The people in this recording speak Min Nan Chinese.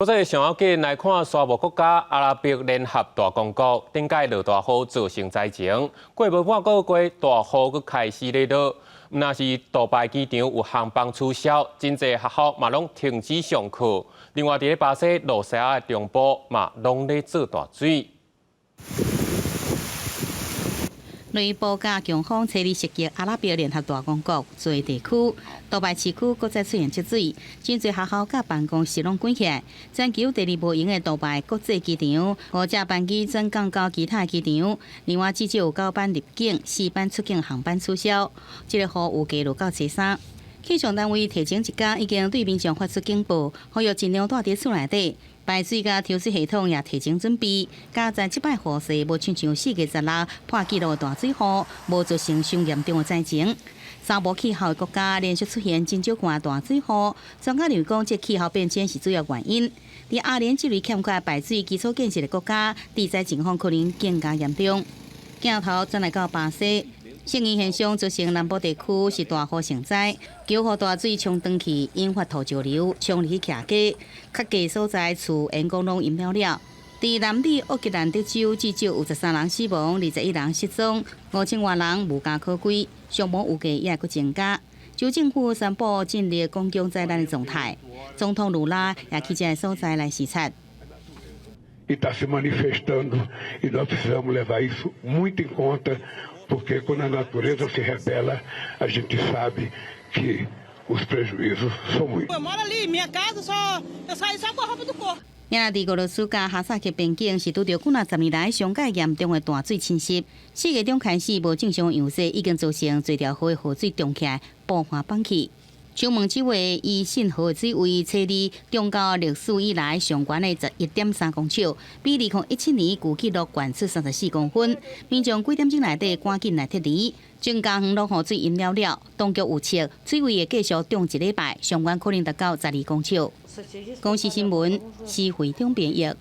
閣再上要緊來看沙漠國家阿拉伯聯合大公國，頂擺落大雨造成災情，過無半個月大雨閣開始咧落，毋但是杜拜機場有航班取消，真濟學校嘛攏停止上課。另外，佇咧巴西羅西亞的中部嘛攏咧做大水。雷暴佮強風齊齊襲擊阿拉伯聯合大公國濟地區，杜拜市區閣再出現積水，真濟學校佮辦公室攏關起來。全球第二無閒的杜拜國際機場，五架班機轉降到其他機場，另外至少有九班入境、四班出境航班取消。這个雨預計落到初三。氣象單位提前一工已經對民眾發出警報，呼籲盡量蹛佇厝內底。排水佮抽水系統也提前準備。佳哉這擺雨勢無親像4月16破紀錄的大水雨，無造成傷嚴重的災情。沙漠氣候的國家連續出現真少看大水雨，專家認為講，這氣候變遷是主要原因。佇阿聯這類欠缺排水基礎建設的國家，地災情況可能更加嚴重。鏡頭轉來到巴西。聖嬰現象造成南部地區是大雨成災，強雨大水沖斷去，引發土石流沖入去徛家，較低所在厝沿工攏淹了了。佇南美烏克蘭德州至少有13人死亡，21人失蹤，5000外人無家可歸，傷亡預計也會閣增加。州政府宣布進入公共災難的狀態，總統盧拉也去這个所在來視察。 E está se manifestando e nós precisamos levar isso muito em conta, porque quando a natureza se rebela, a gente sabe que os prejuízos são muitos. Eu moro ali, minha casa só, eu saí só com a roupa do corpo. 也佇俄羅斯佮哈薩克邊境是拄著幾若十年來上蓋嚴重的大水侵襲。4月中開始無正常揚勢，已經造成濟條河的河水漲起來，崩岸崩去。像孟州的伊信河的水位，初二漲到歷史以來上懸的11.3公尺，比2017年舊紀錄懸出34公分。民眾幾點鐘內底趕緊來撤離，莊稼園攏予水淹了了。當局預測水位會繼續漲一禮拜，上懸可能達到12公尺。公視新聞，施惠中編譯。